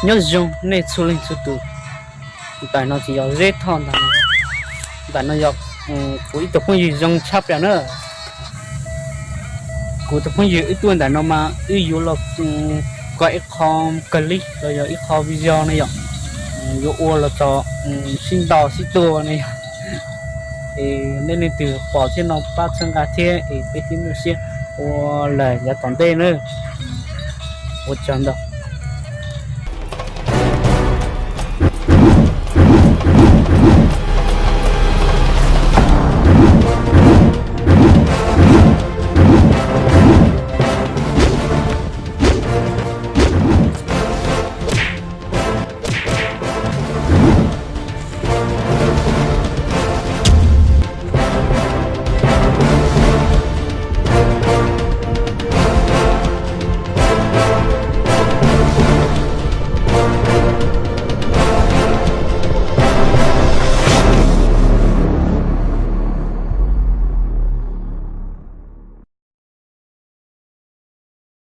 Nyob zoo nej txhua leej txhua tus. Ntawm no tsis yog Zeb Thoj ntag, ntawm no yog kuv ib tug phooj ywg zoo tshaj plaws na. Kuv tus phooj ywg wb tuaj ntawm no mas wb yuav los kho ib qho kawg li los yog ib qho video ne yom, yuav ua los txog sib ntaus sib tua ne yom. Es nej leej twg pom thiab no pab txhawb nqa thiab es peb thiaj muaj siab ua lawm yav tom ntej na. Ua tsaug ntau.